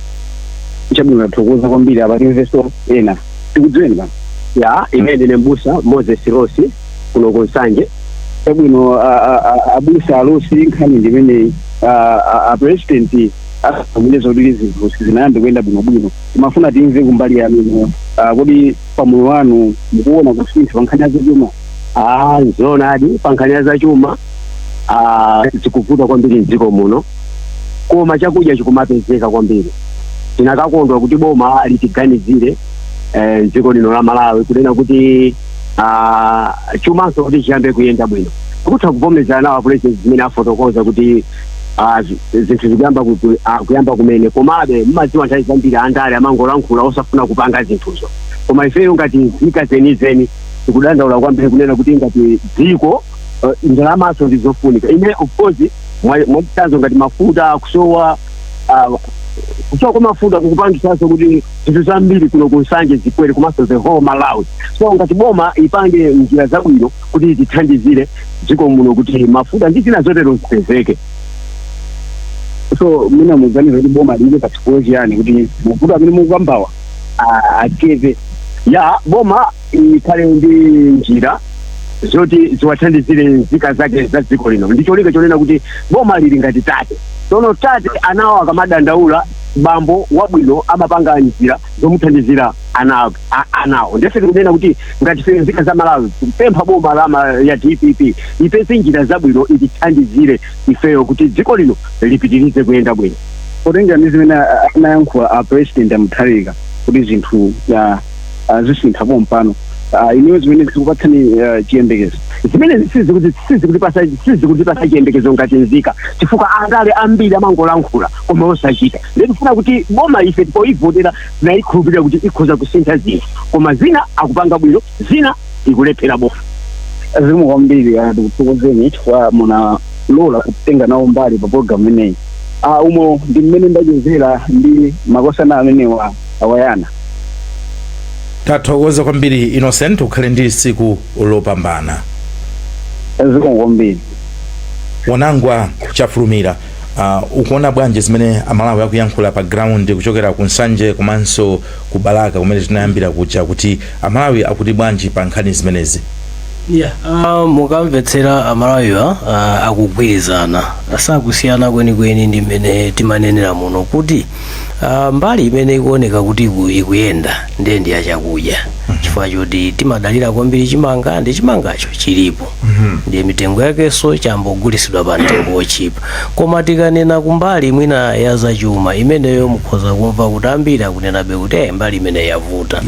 Chabwino, tathokoza kwambiri. Apa timvenso ena. Tikudziweni pano? Ya, ine ndine mbusa Moses Rosi kuno ku Nsanje. Chabwino, abusa Alosi, nkhani ndimeneyi. A President avomereza kuti zinthu sizinayambe kuyenda bwinobwino. Timafuna timve kumbali yanu, kodi pamoyo wanu mukuona kusintha pa nkhani ya zachuma? Ah, nzoonadi, pa nkhani ya zachuma zikuvuta kwambiri mdziko muno, koma chakudya chikumapezeka kwambiri. Tinakakondwa kuti boma litiganizire mdziko lino la Malawi kunena kuti chumanso kuti chiyambe kuyenda bwino. Tikutha kuvomerezana nawo President zimene afotokoza kuti zinthu zikuyamba kuyamba kumene, komabe mmadziwa nthawi zambiri andale amangolankhula osafuna kupanga zinthuzo. Koma ifeyo ngati nzika zenizeni tikudandaula kwambiri kunena kuti ngati dziko ndalamaso ndi zofunika. Ine of course mwachitsanzo ngati mafuta kusowa, kusowa kwa mafuta kukupangisanso kuti zinthu zambiri kuno ku Nsanje zikwere, komanso the whole Malawi. So ngati boma ipange njira zabwino kuti tithandizire dziko muno kuti mafuta ndi zina zotero zipezeke. So mwina muganiza kuti boma lili patsogolo chiyani kuti mavuto amene mukukambawa achepe? Ya, boma ikhale ndi njira zoti ziwathandizire nzika zake za dziko lino, ndi cholinga chonena kuti boma lili ngati tate. Tsono tate anawo akamadandaula, bambo wabwino amapanga njira zomuthandizira anawo. Ndife tikunena kuti ngati ife nzika za Malawi tikupempha boma ya DPP ipeze njira zabwino itithandizire ifeyo kuti dziko lino lipitirize kuyenda bwino. Potenga ndi zimene anayankhula a President Amutharika kuti zinthu zisintha pompano, inuyo zimene zikupatsani chiyembekezo? Zimene sizikutipasa chiyembekezo ngati nzika, chifukwa andale ambiri amangolankhula koma osachita. Ndikufuna kuti boma ife poivotera tinayikhulupirira kuti ikhoza kusintha zinthu, koma zina akupanga bwino, zina ikulephera boma. Zikomo kwambiri, tikuthokozeni chifukwa munalola kutenga nawo mbali pa program imeneyi. Umo ndi mmene ndachezera ndi makosana amenewa, Awayana. Tathokoza kwambiri, Innocent, ukhale ndi tsiku lopambana. Zikomo kwambiri. Wanangwa Chafulumira, ukuona bwanji zimene Amalawi akuyankhula pa ground kuchokera ku Nsanje komanso ku Balaka kumene tinayambira kuja, kuti Amalawi akuti bwanji pa nkhani zimenezi? Yeah, mukamvetsera Amalawiwa akugwirizana, sakusiyana kwenikweni ndi mmene timanenera muno kuti Mbali imene ikuoneka kuti ikuyenda ndiye ndi yachakudya, chifukwa choti timadalira kwambiri chimanga, ndi chimangacho chilipo, ndiye mitengo yakenso chambogulitsidwa pa mtengo wochipa. Koma tikanena kumbali mwina ya zachuma, imeneyo mukhoza kumva kuti ambiri akunenabe kuti mbali imene yavuta.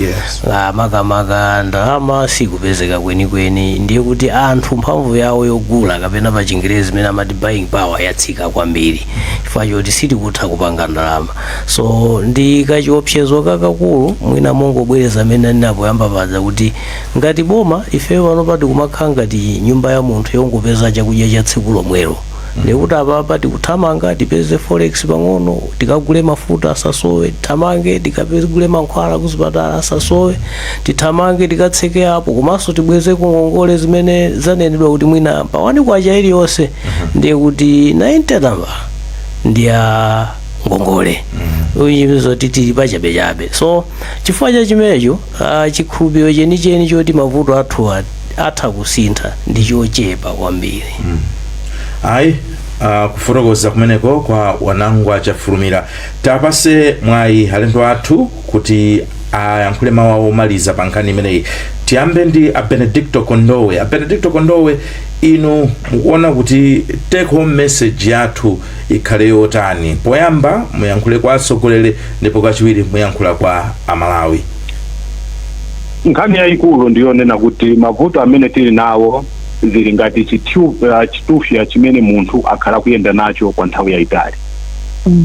Makamaka ndalama sikupezeka kwenikweni, ndiye kuti anthu mphamvu yawo yogula, kapena pa Chingerezi imene amati buying power, yatsika kwambiri chifukwa choti sitikutha kupanga ndalama. So ndi kachiopsezo kakakulu. Mwina mongobwereza amene ndinapoyamba paja, kuti ngati boma ifeyo pano tikumakhala ngati nyumba ya munthu yongopeza chakudya cha tsiku lomwelo, ndikuti apapa tikuthamanga tipeze forex pang'ono, tikagule mafuta asasowe, tithamange tikagule mankhwala kuzipatala asasowe, tithamange tikatseke apo, komanso tibweze ngongole zimene zanenedwa kuti mwina pa 1 kwacha iliyonse ndiye kuti 90 tambala ndi ya ngongole, uyizo tili pachabechabe. So chifukwa cha chimenecho, chikhulupiriro chenicheni choti mavuto athu atha kusintha ndi chochepa kwambiri. Ayi, kufotokoza kumeneko kwa Wanangwa Chafulumira. Tapase mwayi alendo athu kuti ayankhule mawu awo omaliza pa nkhani imeneyi. Tiyambe ndi a Benedicto Kondowe. A Benedicto Kondowe, inu mukuona kuti take home message yathu ikhale yotani? Poyamba muyankhule kwa atsogoleri, ndipo kachiwiri muyankhula kwa Amalawi. Nkhani yayikulu ndiyonena kuti mavuto amene tili nawo zili ngati chitufya chimene munthu akhala kuyenda nacho kwa nthawi yayitali.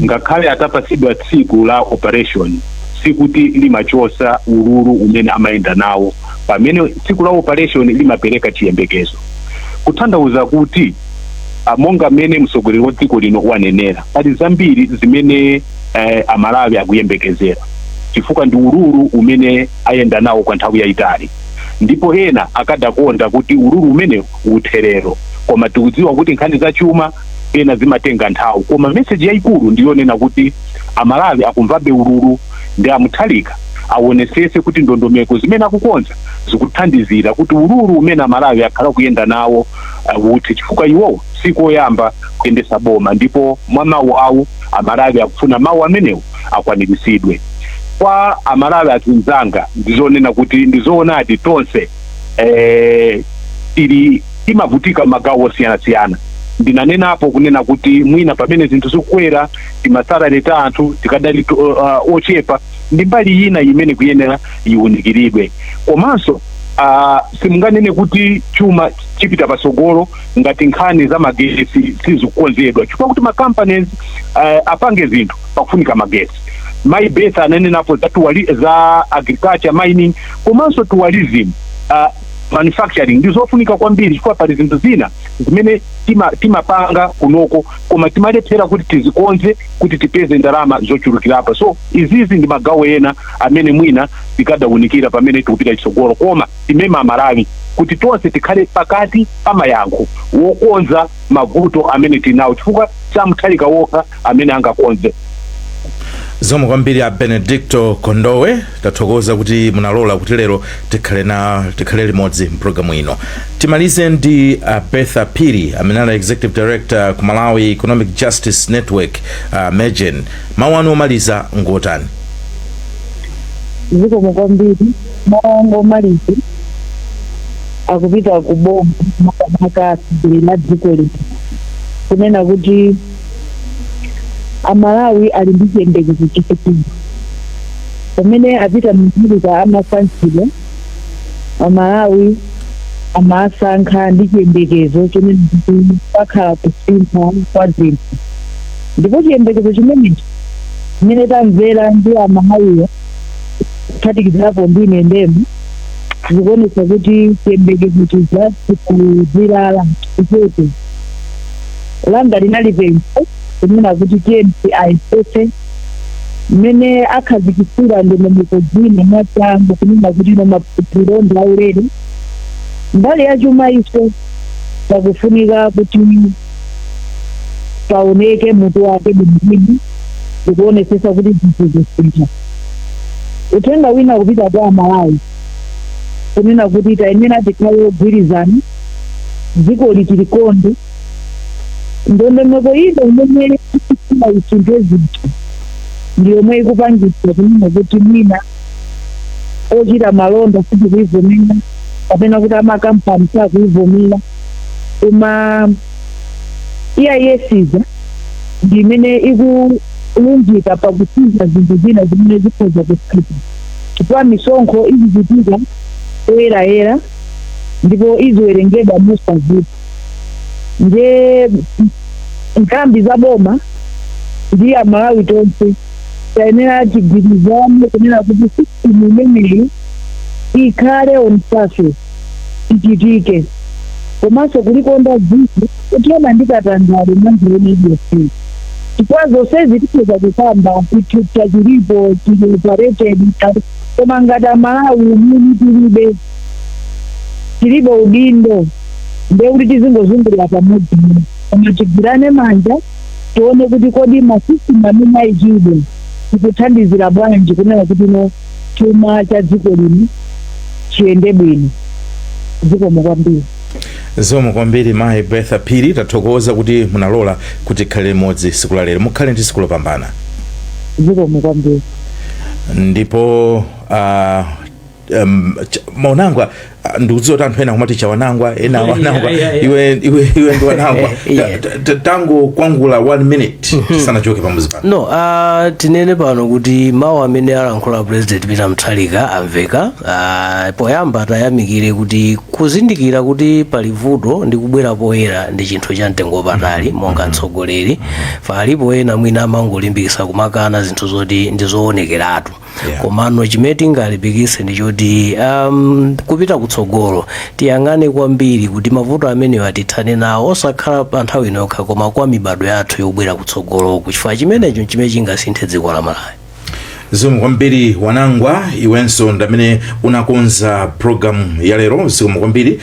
Ngakhale atapasidwa tsiku la operation, sikuti limachosa ululu umene amayenda nawo. Pamene tsiku la operation limapereka chiyembekezo, kutanthauza kuti monga mmene mtsogoleri wa dziko lino wanenera, pali zambiri zimene Amalawi akuyembekezera, chifukwa ndi ululu umene ayenda nawo kwa nthawi yayitali, ndipo ena akadakonda kuti ululu umene utherero, koma tikudziwa kuti nkhani zachuma ena zimatenga nthawi. Koma message yayikulu ndiyonena kuti Amalawi akumvabe ululu, ndi a Mutharika aonesese kuti ndondomeko zimene akukonza zikuthandizira kuti ululu umene Amalawi akhala kuyenda nawo uthe, chifukwa iwowo sikoyamba kuyendesa boma, ndipo mwa mawu awo Amalawi akufuna mawu amenewo akwaniritsidwe. Kwa Amalawi azinzanga, ndizonena kuti ndizoonadi tonse tili timavutika magawo osiyanasiyana. Ndinanenapo kunena kuti mwina pamene zinthu zikukwera, tima salary ta anthu tikadali ochepa, ndi mbali ina imene kuyenera iwunikiridwe. Komanso simunganene kuti chuma chipita patsogolo ngati nkhani za magesi sizikukonzedwa, chifukwa kuti ma companies apange zinthu pakufunika magesi. Mai Betha ananenapo za agriculture, mining, komanso tourism, manufacturing ndizofunika kwambiri, chifukwa pali zinthu zina zimene timapanga kunoko koma timalephera kuti tizikonze kuti tipeze ndalama zochulukirapo. So izizi ndi magawo ena amene mwina tikadawunikira pamene tikupita chitsogolo. Koma timema Amalawi kuti tonse tikhale pakati pa mayankho wokonza mavuto amene tinawo, chifukwa si a Mutharika wokha amene angakonze. Zikomo kwambiri a Benedicto Kondowe. Tathokoza kuti munalola kuti lero tikhale limodzi mpulogalamu ino. Timalize ndi Bertha Phiri, amene ali executive director ku Malawi Economic Justice Network, MEJN. Mawu anu omaliza ngotani? Zikomo kwambiri. Mawu anga omaliza akupita ku boma, makamaka atsogoleri a dziko lino, kunena kuti Amalawi ali ndi chiyembekezo chachikulu. Pamene a Peter Mutharika amasankhidwa, Amalawi amasankha ndi chiyembekezo chonena kuti pakhala kusintha kwa zinthu, ndipo chiyembekezo chimenechi, chimene tamvera ndi Amalawiwo kuphatikizirapo ndi ine ndemwe, zikuonetsa kuti chiyembekezo chija chikuzilala chichete. Langa linali pempho kunena kuti tiyeni ayesetse mmene akhazikitsira ndondomeko zina mwachangu, kunena kuti ino maphunziro ndi aulere, mbali ya chuma ife pakufunika kuti paoneke mutu wake bwinobwino ndikuonesesa kuti zinthu zisintha. Uthenga wina kupita kwa Amalawi, kunena kuti tayenera tikhale ogwirizana, dziko tilikonde, ndondomeko ino imene ikufuna isinthe zinthu. Ndi yomwe ikupangitsa kunena kuti mwina ochita malonda sitikuivomera kapena kuti amakampani sakuivomera, koma EIS ija ndi imene ikulunjika pakusiza zinthu zina zimene zikhoza kusika, chifukwa misonkho izichitika oyerayera ndipo iziwerengedwa mosavuta. Nje nthambi za boma ndi Amalawi tonse tayenera tigwirizane kunena kuti system imeneyi ikhale on surface, ichitike, komanso kulikonda dziko kutiyana ndi katangale mwanjira iliyonse, chifukwa zonsezi tikhoza kukamba, chithupsa chilipo, chili operated, koma ngati Amalawi umene tilibe udindo, ndekuti tizingozungulira pamodzi. Koma tigwirane manja, tione kuti kodi ma system amene ayikidwe tikuthandizira bwanji kunena kuti no, chuma cha dziko lino chiyende bwino. Zikomo kwambiri. Zikomo kwambiri, Mayi Bertha Phiri. Tathokoza kuti munalola kuti tikhale limodzi tsiku la lero. Mukhale ndi tsiku lopambana. Zikomo kwambiri. Ndipo Maunangwa, ndikudziwa kuti anthu ena kumati Chawanangwa, ena Wanangwa. Iwe ndi Wanangwa. Tango kwangula one minute tisanachoke pamudzi pano. No, tinene pano kuti mawu amene alankhula President Peter Mutharika amveka. Poyamba tayamikire kuti kuzindikira kuti pali vuto ndi kubwera poyera ndi chinthu cha mtengo wapatali monga mtsogoleri. Palipo ena mwina amangolimbikitsa kumakana zinthu zoti ndi zoonekeratu. Komano chimene tingalimbikitse ndi choti kupita kutsogolo tiyang'ane kwambiri kuti mavuto amenewa tithane nawo, osakhala pa nthawi ino yokha koma kwa mibado yathu yobwera kutsogoloku, chifukwa chimenecho chimene chingasinthe dziko la Malawi. Zikomo kwambiri, Wanangwa. Iwenso ndamene unakonza program ya lero, zikomo kwambiri.